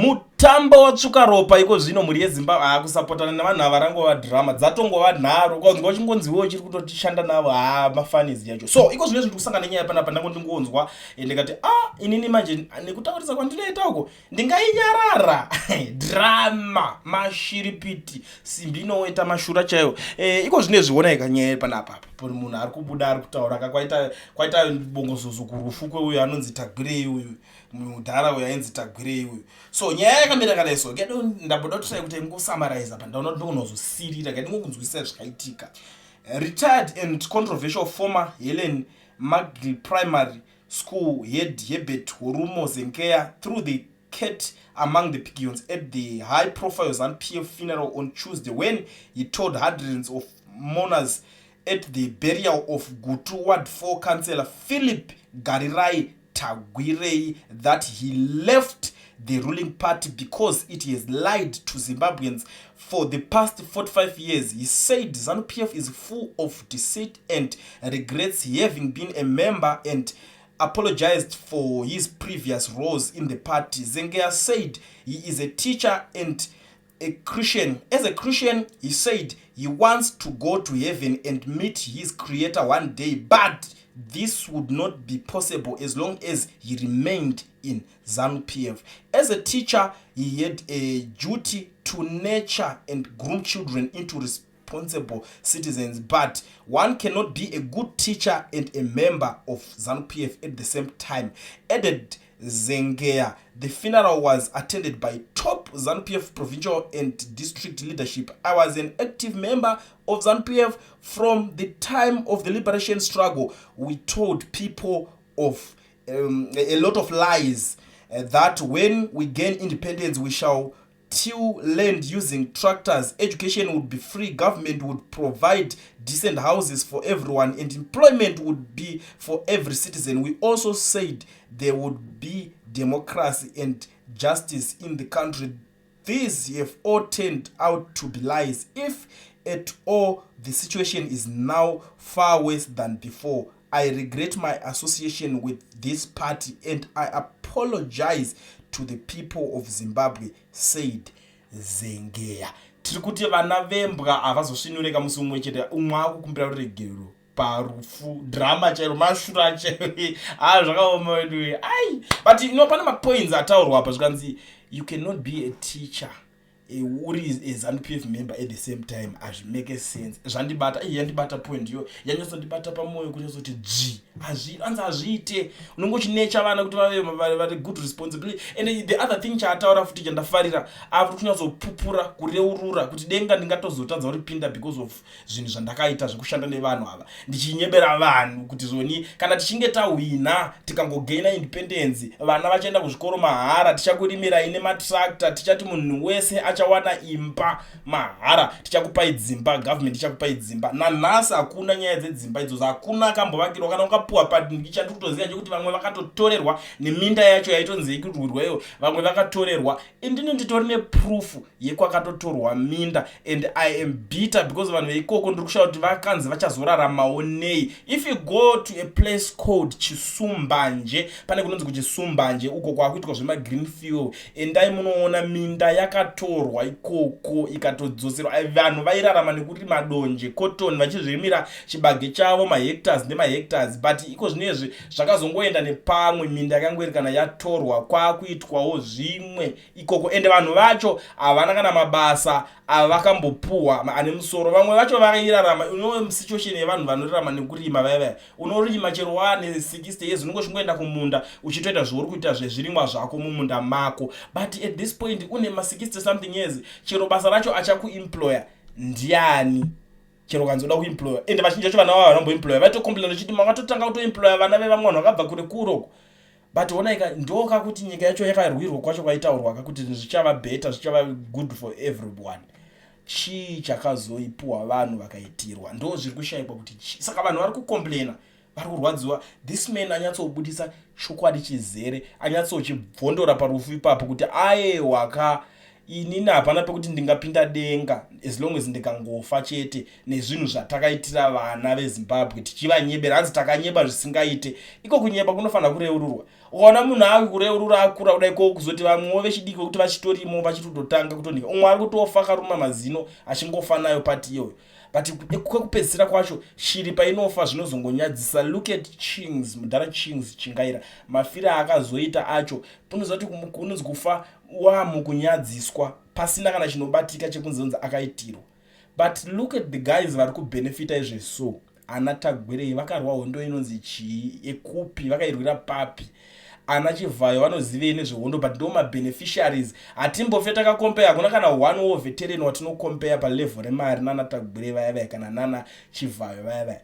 Mutambo watsvuka ropa iko zvino mhuri yeZimbabwe haa kusapotana nevanhu ava rangova drama, dzatongova nharo. Ukanzwa uchingonzi iwe uchiri kutoshanda navo, haa, mafunnies yacho. So iko zvino ndiri kusangana nenyaya panapa, ndango ndingonzwa ndikati, ah, inini manje nekutaurisa kwandinoita uko ndingainyarara? Drama, mashiripiti, simbi inoweta mashura chaiwo. Iko zvino zvionai kanyaya panapa, munhu ari kubuda ari kutaura ka kwaita bongozozo kurufu kweuyo anonzi Tagwirei, uyu mudhara uyu ainzi Tagwirei uyu. So nyaya yakamira kadai. So kedo ndamboda kutry kuti ngosummarize pa, ndaona kuti ndokunozosirira kandingokunzwisisa zvakaitika. Retired and controversial former Helen Margil Primary School head Herbert Horumo Zengeya threw the cat among the pigeons at the high profile ZANU-PF funeral on Tuesday when he told hundreds of mourners at the burial of Gutu Ward 4 councillor Philip Garirai Tagwirei that he left the ruling party because it has lied to Zimbabweans for the past 45 years. He said ZANU-PF is full of deceit and regrets having been a member and apologized for his previous roles in the party. Zengeya said he is a teacher and a Christian. As a Christian, he said he wants to go to heaven and meet his creator one day, but this would not be possible as long as he remained in ZANU PF. As a teacher, he had a duty to nurture and groom children into responsible citizens, but one cannot be a good teacher and a member of ZANU PF at the same time, added Zengeya. The funeral was attended by top ZANU-PF provincial and district leadership. "I was an active member of ZANU-PF from the time of the liberation struggle. We told people of a lot of lies that when we gain independence, we shall till land using tractors, education would be free, government would provide decent houses for everyone, and employment would be for every citizen. We also said there would be democracy and justice in the country. These have all turned out to be lies. If at all, the situation is now far worse than before. I regret my association with this party and I apologize to the people of Zimbabwe," said Zengeya. Tiri kuti vana vembwa havazosvinureka musi mumwe chete. Umwe akukumbira ruregero parufu, drama chairo, mashura chairo. A, zvakaoma wedu, ai. But pane mapoints ataurwa apa, zvikanzi you cannot be a teacher uri aZANU PF member at the same time. Hazvimake sense. Zvandibata, yandibata point yo, yanyatsondibata pamwoyo kunyatsoti dzvi. Anzi hazviite, unenge uchinurture vana kuti vave vari good responsibility. And the other thing chaataura futi chandafarira, ari kunyatsopupura kureurura kuti denga ndingatozotadza kuripinda because of zvinhu zvandakaita zvekushanda nevanhu ava, ndichinyebera vanhu kuti zvoni kana tichinge tahwina, tikangogaina independence, vana vachaenda kuzvikoro mahara, tichakurimirai nematractor, tichati munhu wese achawana imba mahara, tichakupai dzimba, government ichakupai dzimba. Nanhasi hakuna nyaya dzedzimba idzodzo, hakuna akambovakirwa kana ukapuwa. Chandiri kutoziva chekuti vamwe vakatotorerwa neminda yacho yaitonzi ikurwirwa iyo, vamwe vakatorerwa. Indini nditori neproof yekwakatotorwa minda and I am bitter because vanhu veikoko ndiri kushaya kuti vakanzi vachazoraramawo nei. If you go to a place called Chisumbanje, pane kunonzi kuChisumbanje uko kwakuitwa zvemagreen fuel, endai munoona minda yakatorwa ikoko ikatodzoserwa. Vanhu vairarama nekurima donje, cotton, vachizvirimira chibage chavo, mahectares nemahectares, but iko zvinezvi zvakazongoenda nepamwe. Minda yakangoeri kana yatorwa, kwakuitwawo zvimwe ikoko, ende vanhu vacho havana kana mabasa avakambopuhwa ane musoro. Vamwe vacho vairarama uno situation yevanhu vanorarama nekurima vaya vaya, unorima chero wane 60 years, unenge uchingoenda kumunda uchitoita zvauri kuita zvezvirimwa zvako mumunda mako. But at this point une ma60 something years, chero basa racho achakuemploya ndiani? Chero kanzi uda kuemploya, ende vazhinji vacho vana vavo vanomboemploya vaitocomplaina vachiti makatotanga kutoemploya vana vevamwe vanhu vakabva kure kuroko. But onaika, ndoka kuti nyika yacho yakarwirwa kwacho kwaitaurwa kakuti zvichava better, zvichava good for everyone. Chii chakazoipuwa vanhu vakaitirwa? Ndo zviri kushayikwa kuti chii. Saka vanhu vari kucomplaina, vari kurwadziwa. This man anyatsobudisa chokwadi chizere, anyatsochibvondora parufu ipapo kuti aewaka, inini hapana pekuti ndingapinda denga as long as ndikangofa chete nezvinhu zvatakaitira vana veZimbabwe tichivanyebera. Hanzi takanyeba zvisingaite. Iko kunyeba kunofanira kureururwa. Ukaona munhu akureurura akura kudai, ko kuzoti vamwewo vechidiki vekuti vachitorimo, vachitototanga kutonika, umwe ari kutofa akaruma mazino achingofa nayo pati iyoyo. But kwekupedzisira kwacho, shiri painofa zvinozongonyadzisa. Look at Chings, mudhara Chings Chingaira, mafiro aakazoita acho. Unoziva kuti kunonzi kufa wamukunyadziswa pasina kana chinobatika chekunzi akaitirwa. But look at the guys vari kubenefita izveso. Ana Tagwirei vakarwa hondo inonzi chii, ekupi, vakairwira papi? Ana Chivhayo vanozivei nezvehondo? But ndo mabeneficiaries. Hatimbofe takakompeya, hakuna kana one war veteran watinokompeya palevel remari nana Tagwirei vaya vaya kana nana Chivhayo vaya vaya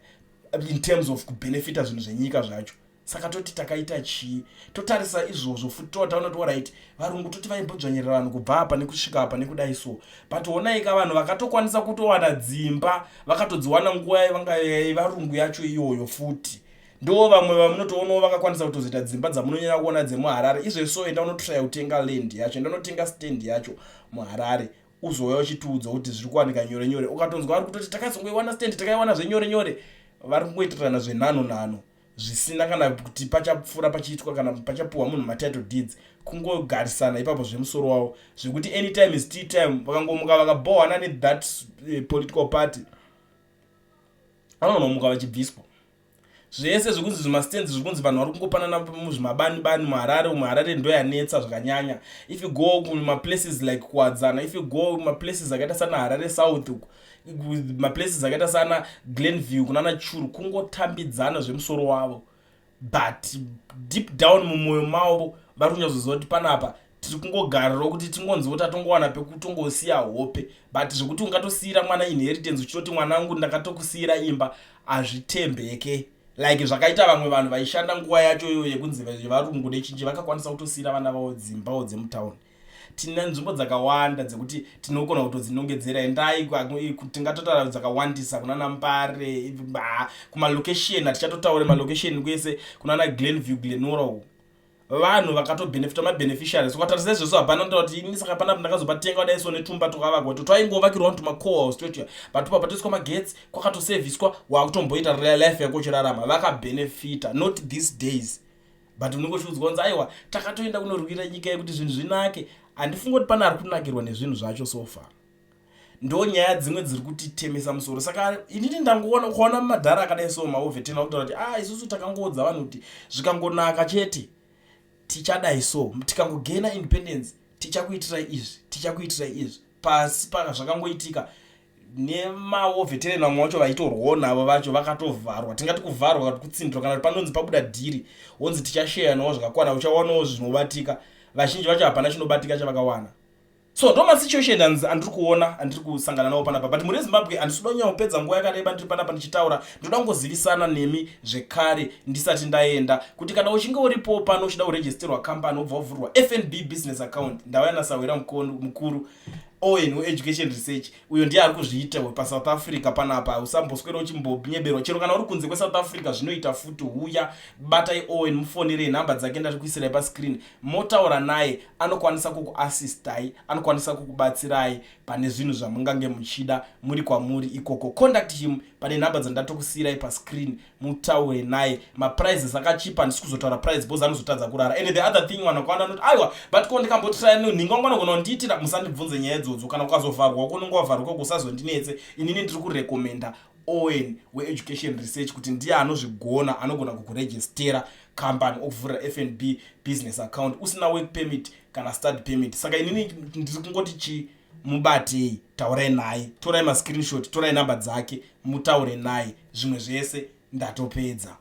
in terms of kubenefita zvinhu zvenyika zvacho. Saka toti takaita chii? Totarisa izvozvo futi, totaona kuti alright, varungu toti vaimbodzvanyirira vanhu kubva apa nekusvika apa nekudai so, but onaika vanhu vakatokwanisa kutowana dzimba, vakatodziwana nguva yavanga varungu yacho iyoyo futi. Ndo vamwe vamunotoonawo vakakwanisa kutozoita dzimba dzamunonyanya kuona dzemuHarare izvezvo. Enda unotraya kutenga land yacho, enda unotenga stand yacho muHarare, uzouya uchitiudza kuti zviri kuwanika nyore nyore. Ukatonzwa vari kutoti takazongoiwana stand, takaiwana zvenyore nyore, vari kungoitirana zvenhano nhano zvisina kana kuti pachapfuura pachiitwa kana pachapuhwa munhu matitle deeds, kungogarisana ipapo zvemusoro wavo, zvekuti anytime is tea time. Vakangomuka vakabhohwana nethat political party, vanonomuka vachibviswa zvese zvekunzi zvimastands, zviri kunzi vanhu vari kungopanana muzvimabani bani muHarare. MuHarare ndo yanetsa zvakanyanya. If you go kumaplaces like Kuwadzana, if you go kumaplaces akaita sana Harare South, maplaces akaita sana Glenview, kunana Churu, kungotambidzana zvemusoro wavo. But deep down mumwoyo mavo vari kunyatsoziva kuti panapa tiri kungogarirawo kuti tingonziwo tatongowana pekutongosiya hope. But zvekuti ungatosiyira mwana inheritance uchitoti, "Mwanangu, ndakatokusiyira imba," hazvitembeke like zvakaita vamwe vanhu vaishanda nguva yacho iyoyo yekunzi varungu nechinji, vakakwanisa kutosiyira vana vavo dzimbawo dzemutauni. Tine nzvimbo dzakawanda dzekuti tinogona kutodzinongedzera. Endai, tingatotaura dzakawandisa kunana Mbare, kumalocation, hatichatotaure malocation kwese kunana Glenview, Glenora uku, vanhu vakatobhenefita, mabeneficiaries. Ukatarisa izvozvo, hapana ndotaura kuti ini saka panapa ndakazopatenga kudai so netumba twakavakwa to twaingovakirwa tumacohouse totuya, but pa patoiswa magetsi, kwakatoserviswa, wakutomboita life yako uchirarama. Vakabhenefita, not these days. But unenge uchiudzwa kunzi, "Aiwa, takatoenda kunorwira nyika yekuti zvinhu zvinake." Handifungi kuti pane ari kunakirwa nezvinhu zvacho so far. Ndo nyaya dzimwe dziri kutitemesa musoro. Saka inini ndangoona, kuona madhara akadai so, mawar veteran, kutaura kuti, "Ah, isusu takangoudza vanhu kuti zvikangonaka chete tichadai so, tikangogaina independence tichakuitirai izvi, tichakuitirai izvi." Pasi paka zvakangoitika nemawar veteran, vamwe vacho vaitorwawo navo vacho vakatovharwa, tingati kuvharwa kana kutsindirwa, kana kuti panonzi pabuda deal, wonzi tichasheya nawo zvakakwana, uchawanawo zvinobatika. Vazhinji vacho hapana chinobatika chavakawana. So ndo masituation andiri kuona, andiri kusangana nawo panapa. But muri Zimbabwe, handisi kuda kunyanya kupedza nguva yakareba ndiri panapa ndichitaura. Ndoda kungozivisana nemi zvekare ndisati ndaenda kuti kana uchinge uripo pano uchida kuregisterwa company, wobva wavhurwa FNB business account, ndauya nasawira mukuru Owen weEducation Research. Uyo ndiye ari kuzviita paSouth Africa panapa. Usamboswera uchimbonyeberwa. Chero kana uri kunze kweSouth Africa zvinoita futi. Huya, batai Owen, mufonerei, nhamba dzake ndati kuisirai pascreen, motaura naye. Anokwanisa kukuasistai, anokwanisa kukubatsirai pane zvinhu zvamungange muchida muri kwamuri ikoko. Contact him pane nhamba dzandatokusiyirai pascreen, mutaure naye. Maprices akachipa, handisi kuzotaura price because anozotadza kurara. And the other thing, vanhu vakawanda anoti, "Aiwa, but ko ndikambotry nhinga wangu anogona kundiitira." Musandibvunze nyaya idzodzo. Kana ukazovharwa kunonge wavharwa koko, usazondinetse. Inini ndiri kurekomenda Owen weEducation Research kuti ndiye anozvigona, anogona kukurejistera company, okuvhurira FNB business account usina work permit kana study permit. Saka inini ndiri kungoti chi mubatei, taurai naye, torai mascreenshot, torai namba dzake, mutaure naye. Zvimwe zvese ndatopedza.